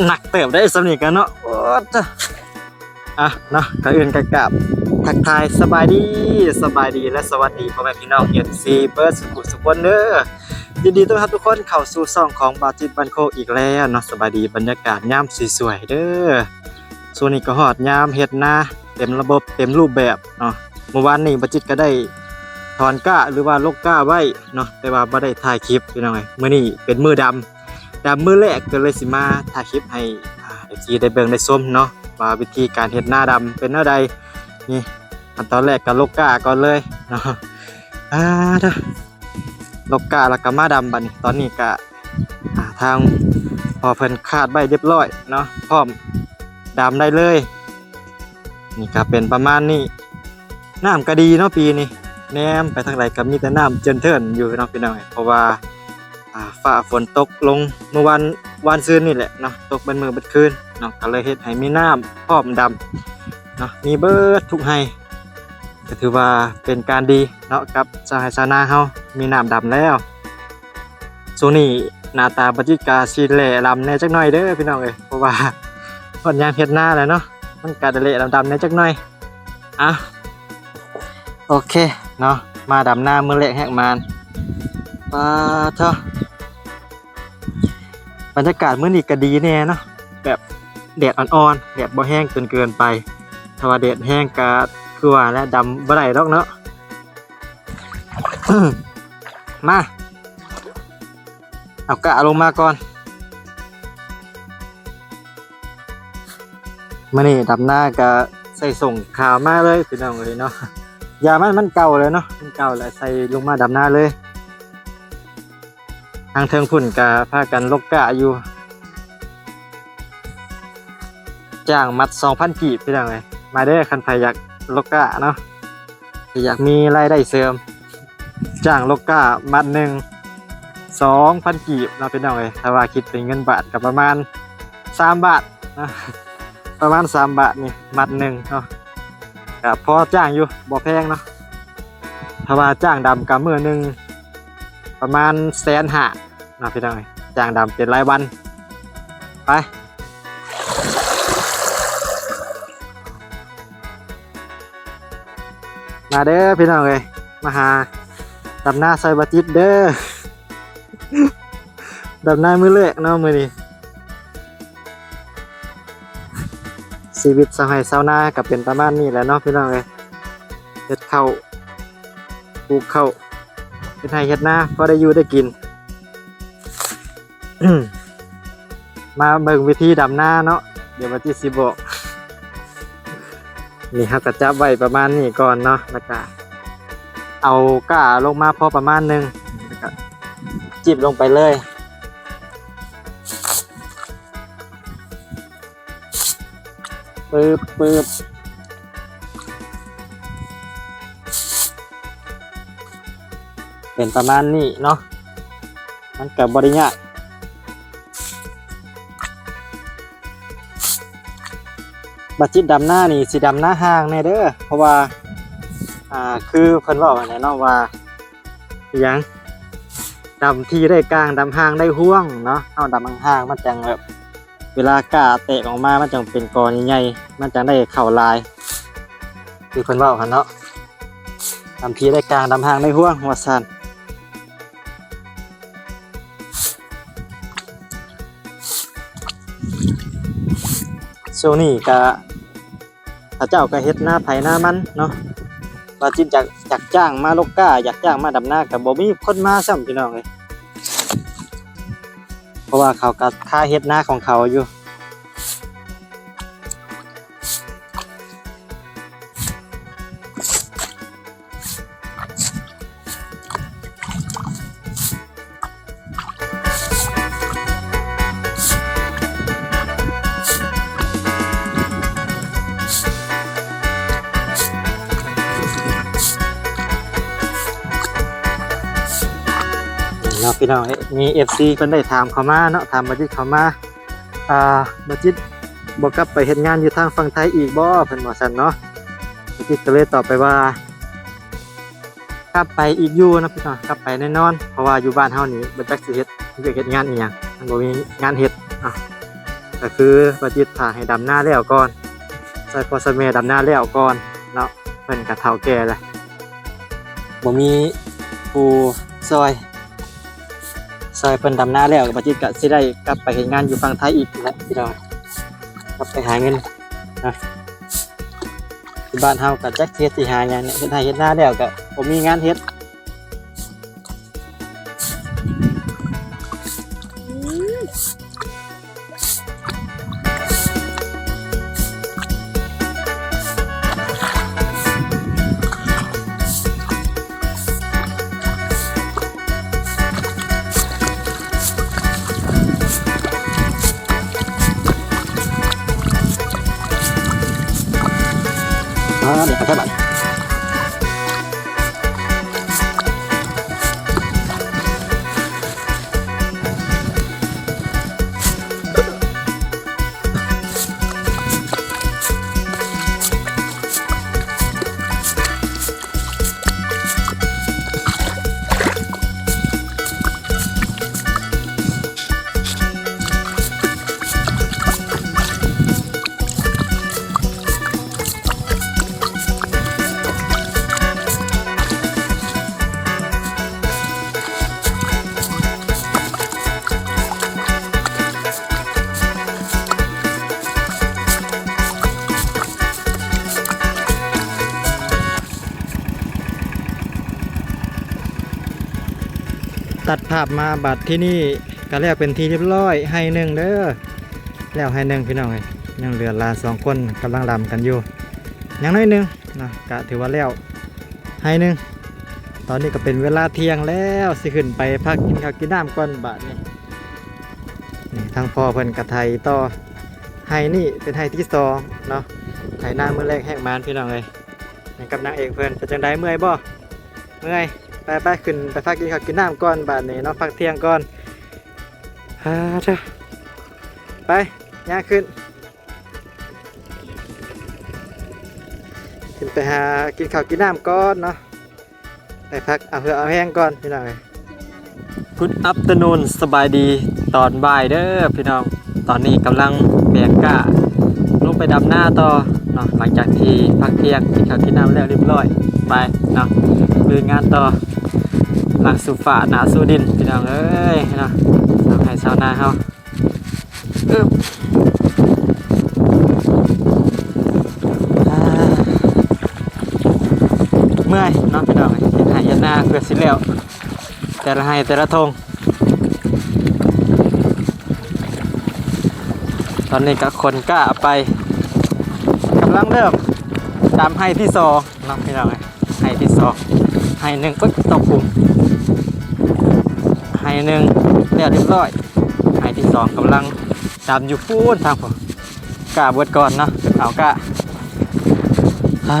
ໜັກເຕີບໄດ໋ ສ່ຳນີ້ກະເນາະ. ໂອ້ ຕະ ອ່ະເນາະ ກ່ອນອື່ນກະກາບທັກທາຍສະບາຍດີ ສະບາຍດີ ແລະ ສະຫວັດດີພໍ່ແມ່ພີ່ນ້ອງ ເອັຟຊີ ເບິດສຸຂູສຸຄົນເດີ. ຍິນດີຕ້ອນຮັບທຸກຄົນເຂົ້າສູ່ຊ່ອງຂອງບ່າວຈິດບ້ານໂຄກອີກແລ້ວເນາະ. ສະບາຍດີ ບັນຍາກາດຍາມສວຍໆເດີ. ຊ່ວງນີ້ກະຮອດຍາມເຮັດນາເຕັມລະບົບ ເຕັມຮູບແບບເນາະ. ມື້ວານນີ້ບ່າວຈິດກະໄດ້ຖອນກ້າ ຫຼືວ່າລົກກ້າໄວ້ເນາະ ແຕ່ວ່າບໍ່ໄດ້ຖ່າຍຄລິບພີ່ນ້ອງເອີຍ. ມື້ນີ້ເປັນມື້ດຳ ດຳມື້ແລກ ກະເລີຍຊິມາຖ່າຍຄລິບໃຫ້ ອ່າ ເອັຟຊີ ໄດ້ເບິ່ງໄດ້ຊົມເນາະ ວ່າວິທີການເຮັດນາດຳເປັນແນວໃດ. ນີ້ ຂັ້ນຕອນແລກກະລົກກ້າກ່ອນເລີຍເນາະ. ອ່າ ເດີ ລົກກ້າແລ້ວກະມາດຳບາດນີ້. ຕອນນີ້ກະ ອ່າ ທາງພໍ່ເພິ່ນຄາດໄວ້ຮຽບຮ້ອຍເນາະ ພ້ອມດຳໄດ້ເລີຍ. ນີ້ກະເປັນປະມານນີ້. ນ້ຳກະດີເນາະປີນີ້ ແນມໄປທາງໃດກະມີແຕ່ນ້ຳເຈີນເທີນຢູ່ເນາະພີ່ນ້ອງເອີຍ. ເພາະວ່າ ອ່າ ຟ້າຝົນຕົກລົງມື້ວານ ວານຊືນນີ້ແຫຼະເນາະ ຕົກເບິດມື້ເບິດຄືນເນາະ ກະເລີຍເຮັດໃຫ້ມີນ້ຳພ້ອມດຳເນາະ ມີເບິດທຸກໄຮ່. ກະຖືວ່າເປັນການດີເນາະ ກັບຊາວໄຮ່ຊາວນາເຮົາ ມີນ້ຳດຳແລ້ວ. ຊ່ວງນີ້ໜ້າຕາບ່າວຈິດກະຊິແຫຼ້ດຳແດ່ຈັກໜ້ອຍເດີພີ່ນ້ອງເອີຍ ເພາະວ່າຮອດຍາມເຮັດນາແລ້ວເນາະ ມັນກະໄດ້ແຫຼ້ດຳໆແດ່ຈັກໜ້ອຍ. ອ່ະ ໂອເຄເນາະ ມາດຳນາມື້ແລກແຮກມານ. ປາໂທ ບັນຍາກາດມື້ນີ້ກະດີແດ່ເນາະ ແບບແດດອ່ອນໆ ແດດບໍ່ແຮງຈົນເກີນໄປ. ຖ້າວ່າແດດແຮງກະຄືວ່າແຫຼະ ດຳບໍ່ໄດ້ດອກເນາະ. ມາ ເອົາກະລົງມາກ່ອນ. ມື້ນີ້ດຳນາກະໃສ່ສົ້ງຂາວມາເລີຍພີ່ນ້ອງເອີຍເນາະ. ຢາມັນ ມັນເກົ່າແລ້ວເນາະ ມັນເກົ່າແລ້ວ ໃສ່ລົງມາດຳນາເລີຍ. ທາງເທິງພຸ້ນກະພາກັນລົກກ້າຢູ່. ຈ້າງມັດສອງພັນກີບພີ່ນ້ອງເອີຍ. ມາເດີ ຄັນໃຜຢາກລົກກ້າເນາະ ຢາກມີລາຍໄດ້ເສີມ ຈ້າງລົກກ້າມັດໜຶ່ງສອງພັນກີບເນາະພີ່ນ້ອງເອີຍ. ຖ້າວ່າຄິດເປັນເງິນບາດກະປະມານສາມບາດເນາະ ປະມານສາມບາດນີ້ມັດໜຶ່ງເນາະ ກະພໍຈ້າງຢູ່ ບໍ່ແພງເນາະ. ຖ້າວ່າຈ້າງດຳກະມື້ໜຶ່ງປະມານແສນຫ້າເນາະພີ່ນ້ອງເອີຍ ຈ້າງດຳເປັນລາຍວັນ. ໄປ ມາເດີພີ່ນ້ອງເອີຍ ມາຫາດຳນາຊ່ອຍບ່າວຈິດເດີ. ດຳນາມື້ແລກເນາະມື້ນີ້. ຊີວິດຊາວໄຮ່ຊາວນາກະເປັນປະມານນີ້ແຫຼະເນາະພີ່ນ້ອງເອີຍ. ເຮັດເຂົ້າ ປູກເຂົ້າ ເຮັດໄຮ່ເຮັດນາ ພໍໄດ້ຢູ່ໄດ້ກິນ. ມາເບິ່ງວິທີດຳນາເນາະ ດຽວບ່າວຈິດຊິບອກ. ນີ້ເຮົາກະຈັບໄວ້ປະມານນີ້ກ່ອນເນາະ ແລ້ວກະເອົາກ້າລົງມາພໍປະມານໜຶ່ງ ແລ້ວກະຈິບລົງໄປເລີຍ. ປຶບ ປຶບ ເປັນປະມານນີ້ເນາະ ມັນກະບໍ່ໄດ້ຍາກ. ບ່າວຈິດດຳນານີ້ຊິດຳນາຫ່າງແດ່ເດີ ເພາະວ່າ ອ່າ ຄືເພິ່ນເວົ້າຫັ້ນແຫຼະເນາະວ່າ ອີຫຍັງ ດຳທີ່ໄດ້ກ້າງ ດຳຫ່າງໄດ້ຫ່ວງເນາະ. ເຮົາດຳຫ່າງໆ ມັນຈັ່ງແບບ ເວລາກ້າແຕກອອກມາ ມັນຈັ່ງເປັນກໍໃຫຍ່ໆ ມັນຈັ່ງໄດ້ເຂົ້າຫຼາຍ ຄືເພິ່ນເວົ້າຫັ້ນເນາະ. ດຳທີ່ໄດ້ກ້າງ ດຳຫ່າງໄດ້ຫ່ວງ ວ່າຊັ້ນ. ຊ່ວງນີ້ກະ ເຂົາເຈົ້າກະເຮັດນາໃຜນາມັນເນາະ ວ່າຈິດຢາກ ຢາກຈ້າງມາລົກກ້າ ຢາກຈ້າງມາດຳນາ ກະບໍ່ມີຄົນມາຊ້ຳພີ່ນ້ອງເອີຍ ເພາະວ່າເຂົາກະຄາເຮັດນາຂອງເຂົາຢູ່. ເນາະ ພີ່ນ້ອງເອີຍ ມີເອັຟຊີເພິ່ນໄດ້ຖາມເຂົ້າມາເນາະ ຖາມບ່າວຈິດເຂົ້າມາ ອ່າ ບ່າວຈິດບໍ່ກັບໄປເຮັດງານຢູ່ທາງຝັ່ງໄທອີກບໍ່ ເພິ່ນວ່າຊັ້ນເນາະ. ບ່າວຈິດກະເລີຍຕອບໄປວ່າ ກັບໄປອີກຢູ່ເນາະພີ່ນ້ອງ ກັບໄປແນ່ນອນ ເພາະວ່າຢູ່ບ້ານເຮົານີ້ບໍ່ຈັກຊິເຮັດວຽກເຮັດງານອີ່ຫຍັງ ມັນບໍ່ມີງານເຮັດເນາະ. ກ ກໍຄືບໍ່ຈິດຖ້າໃຫ້ດຳນາແລ້ວກ່ອນ ຊ່ອຍພໍ່ຊ່ອຍແມ່ດຳນາແລ້ວກ່ອນເນາະ. ເພິ່ນກໍເຖົ້າແກ່ແລ້ວ ບໍ່ມີຜູ້ຊ່ອຍ ຊ່ອຍເພິ່ນດຳນາແລ້ວ ບ່າວຈິດກໍຊິໄດ້ກັບໄປເຮັດງານຢູ່ຝັ່ງໄທອີກແຫຼະພີ່ນ້ອງ ກັບໄປຫາເງິນນະ. ທີ່ບ້ານເຮົາກໍຈັກຊິເຮັດຊິຫາຫຍັງເນາະ ເຮັດໄຮ່ເຮັດນາແລ້ວກໍບໍ່ມີງານເຮັດ. ຕັດພາບມາບັດທີ່ນີ້ ກໍແລ້ວເປັນທີ່ຮຽບຮ້ອຍໄຮ່ໜຶ່ງເດີ ແລ້ວໄຮ່ໜຶ່ງພີ່ນ້ອງເອີຍ. ຍັງເຫຼືອຫຼານສອງຄົນກຳລັງດຳກັນຢູ່ ຍັງໜ້ອຍໜຶ່ງເນາະ ກະຖືວ່າແລ້ວໄຮ່ໜຶ່ງ. ຕອນນີ້ກໍເປັນເວລາທ່ຽງແລ້ວ ຊິຂຶ້ນໄປພັກກິນເຂົ້າກິນນ້ຳກ່ອນບາດນີ້. ນີ້ທາງພໍ່ເພິ່ນກະໄຖຕໍ່ ໄຮ່ນີ້ເປັນໄຮ່ທີສອງເນາະ ໄຖນາມື້ແລກແຮງໝານພີ່ນ້ອງເອີຍ. ນີ້ກັບນາງເອກເພິ່ນ ເປັນຈັ່ງໃດ ເມື່ອຍບໍ່? ເມື່ອຍ ໄປໆ ຂຶ້ນໄປພັກກິນເຂົ້າກິນນ້ຳກ່ອນບາດນີ້ເນາະ ພັກທ່ຽງກ່ອນ. ອາ ເທີ ໄປ ຍ່າງຂຶ້ນ ຂຶ້ນໄປຫາກິນເຂົ້າກິນນ້ຳກ່ອນເນາະ ໄປພັກເອົາເຫື່ອເອົາແຮງກ່ອນພີ່ນ້ອງເອີຍ. Good afternoon ສະບາຍດີຕອນບ່າຍເດີພີ່ນ້ອງ. ຕອນນີ້ກຳລັງແບກກ້າລົງໄປດຳນາຕໍ່ເນາະ ຫຼັງຈາກທີ່ພັກທ່ຽງກິນເຂົ້າກິນນ້ຳແລ້ວຮຽບຮ້ອຍ ໄປເນາະ ລຸຍງານຕໍ່. ຫຼັງສູ່ຟ້າໜ້າສູ່ດິນພີ່ນ້ອງເອີຍເນາະ ຊາວໄຮ່ຊາວນາເຮົາ. ອາ ເມື່ອຍເນາະພີ່ນ້ອງ ເຮັດໄຮ່ເຮັດນາເພື່ອຊິແລ້ວ ແຕ່ລະໄຮ່ແຕ່ລະທົ່ງ. ຕອນນີ້ກໍຂົນກ້າໄປ ກຳລັງເລີ່ມດຳໄຮ່ທີສອງເນາະພີ່ນ້ອງເອີຍ. ໄຮ່ທີສອງ ໄຮ່ໜຶ່ງ ເອີຍ ຕົກຂຸມ ໄຮ່ໜຶ່ງແລ້ວຮຽບຮ້ອຍ ໄຮ່ທີສອງກຳລັງດຳຢູ່ພຸ້ນທາງພຸ້ນ. ກ້າເບິດກ່ອນເນາະ ເອົາກ້າ ອາ.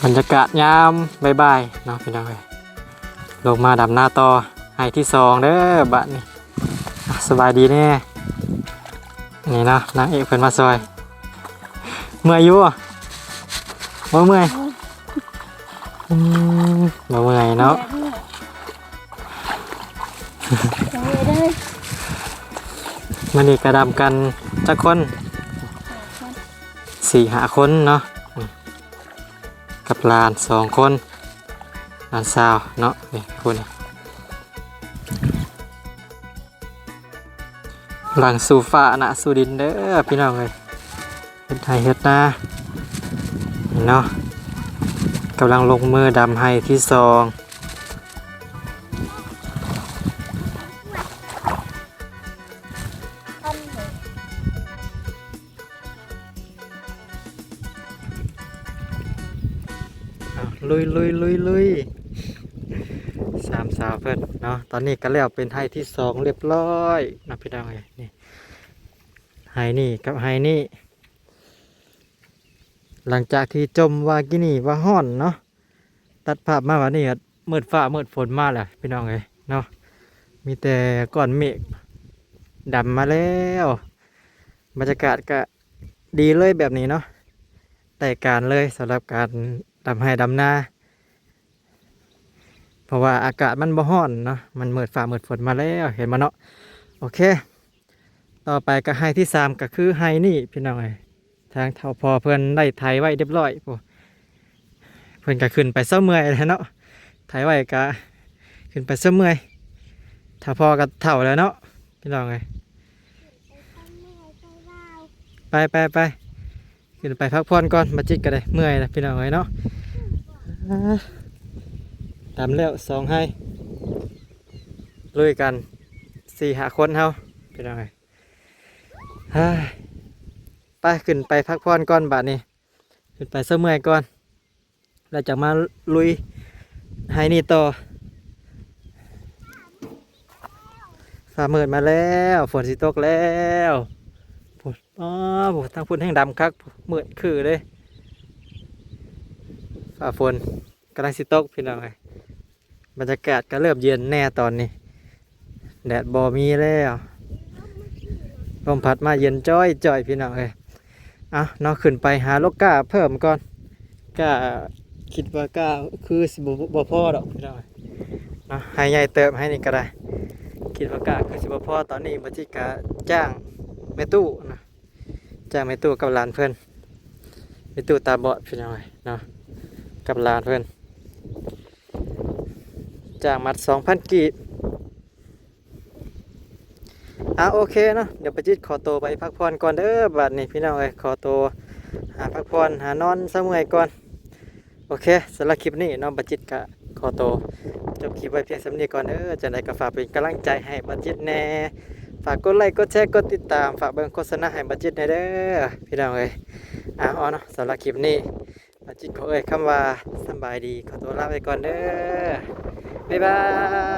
ບັນຍາກາດຍາມບ່າຍໆເນາະພີ່ນ້ອງເອີຍ ລົງມາດຳນາຕໍ່ ໄຮ່ທີສອງເດີບາດນີ້. ອາ ສະບາຍດີແນ່ ນີ້ເນາະ ນາງເອກເພິ່ນມາຊ່ອຍ. ເມື່ອຍຢູ່ບໍ່? ບໍ່ເມື່ອຍ. ອືມ ບໍ່ເມື່ອຍເນາະ. ມື້ນີ້ກະດຳກັນຈັກຄົນ? ສີ່ຫ້າຄົນເນາະ ກັບຫຼານສອງຄົນ ຫຼານສາວເນາະ ນີ້ຜູ້ນີ້. ຫຼັງສູ່ຟ້າໜ້າສູ່ດິນເດີພີ່ນ້ອງເອີຍ ເຮັດໄຮ່ເຮັດນາເນາະ ກຳລັງລົງມືດຳໄຮ່ທີສອງ. ເອົາ ລຸຍ ລຸຍ ລຸຍ ລຸຍ ສາມສາວເພິ່ນເນາະ. ຕອນນີ້ກໍແລ້ວເປັນໄຮ່ທີສອງຮຽບຮ້ອຍເນາະ ພີ່ນ້ອງເອີຍ. ນີ້ ໄຮ່ນີ້ກັບໄຮ່ນີ້ ຫຼັງຈາກທີ່ຈົ່ມວ່າກີ້ນີ້ວ່າຮ້ອນເນາະ ຕັດພາບມາບາດນີ້ກໍມືດຟ້າມືດຝົນມາແລ້ວ ພີ່ນ້ອງເອີຍເນາະ. ມີແຕ່ກ້ອນເມກດຳມາແລ້ວ ບັນຍາກາດກະ ດີເລີຍແບບນີ້ເນາະ ໄດ້ການເລີຍສຳລັບການດຳໄຮ່ດຳນາ ເພາະວ່າອາກາດມັນບໍ່ຮ້ອນເນາະ ມັນມືດຟ້າມືດຝົນມາແລ້ວ ເຫັນບໍ່ເນາະ? ໂອເຄ ຕໍ່ໄປກໍໄຮ່ທີສາມ ກໍຄືໄຮ່ນີ້ພີ່ນ້ອງເອີຍ ທາງເຖົ້າພໍ່ເພິ່ນໄດ້ໄຖໄວ້ຮຽບຮ້ອຍ ໂອ້ ເພິ່ນກໍຂຶ້ນໄປເຊົາເມື່ອຍແລ້ວເນາະ ໄຖໄວ້ກໍຂຶ້ນໄປເຊົາເມື່ອຍ ເຖົ້າພໍ່ກໍເຖົ້າແລ້ວເນາະ ພີ່ນ້ອງເອີຍ ໄປໄປໄປ ຂຶ້ນໄປພັກຜ່ອນກ່ອນ ບາຈິດກໍໄດ້ເມື່ອຍແລ້ວພີ່ນ້ອງເອີຍເນາະ ອ່າ ດຳແລ້ວສອງໄຮ່ ລຸຍກັນສີ່ຫ້າຄົນເຮົາ ພີ່ນ້ອງເອີຍ ເຮີ້ຍ ໄປ ຂຶ້ນໄປພັກຜ່ອນກ່ອນບາດນີ້ ຂຶ້ນໄປເຊົາເມື່ອຍກ່ອນ ແລ້ວຈັ່ງມາລຸຍໄຮ່ນີ້ຕໍ່ ຟ້າມືດມາແລ້ວ ຝົນຊິຕົກແລ້ວ ພຸ້ນ ອໍ ພຸ້ນ ທາງພຸ້ນແຮ່ງດຳຄັກ ມືດຄືເດ້ ຟ້າຝົນກຳລັງຊິຕົກພີ່ນ້ອງເອີຍ ບັນຍາກາດກໍເລີ່ມເຢັນແດ່ຕອນນີ້ ແດດບໍ່ມີແລ້ວ ລົມພັດມາເຢັນຈ້ອຍໆ ພີ່ນ້ອງເອີຍ ເອົາເນາະ ຂຶ້ນໄປຫາລູກກ້າເພີ່ມກ່ອນ ກ້າ ຄິດວ່າກ້າຄືຊິບໍ່ ບໍ່ພໍດອກພີ່ນ້ອງເອີຍເນາະ ໄຮ່ໃຫຍ່ເຕີບ ໄຮ່ນີ້ກໍໄດ້ ຄິດວ່າກ້າຄືຊິບໍ່ພໍ ຕອນນີ້ບາຈິດກໍຈ້າງແມ່ຕູ້ນະ ຈ້າງແມ່ຕູ້ກັບຫຼານເພິ່ນ ແມ່ຕູ້ຕາບອດພີ່ນ້ອງເອີຍເນາະ ກັບຫຼານເພິ່ນ ຈ້າງມັດສອງພັນກີບ ອ່າ ໂອເຄເນາະ ດຽວປາຈິດຂໍໂຕໄປພັກຜ່ອນກ່ອນເດີ ບາດນີ້ພີ່ນ້ອງເອີຍ ຂໍໂຕຫາພັກຜ່ອນ ຫານອນເຊົາເມື່ອຍກ່ອນ ໂອເຄ ສຳລັບຄລິບນີ້ເນາະ ປາຈິດກະຂໍໂຕຈົບຄລິບໄວ້ພຽງສ່ຳນີ້ກ່ອນເດີ ຈັ່ງໃດກໍຝາກເປັນກຳລັງໃຈໃຫ້ປາຈິດແດ່ ຝາກກົດໄລ ກົດແຊ ກົດຕິດຕາມ ຝາກເບິ່ງໂຄສະນາໃຫ້ປາຈິດແດ່ເດີ ພີ່ນ້ອງເອີຍ ອ່າ ເອົາເນາະ ສຳລັບຄລິບນີ້ ປາຈິດຂໍເອີ່ຍຄຳວ່າສຳບາຍດີ ຂໍໂຕລາໄປກ່ອນເດີ ບາຍບາຍ.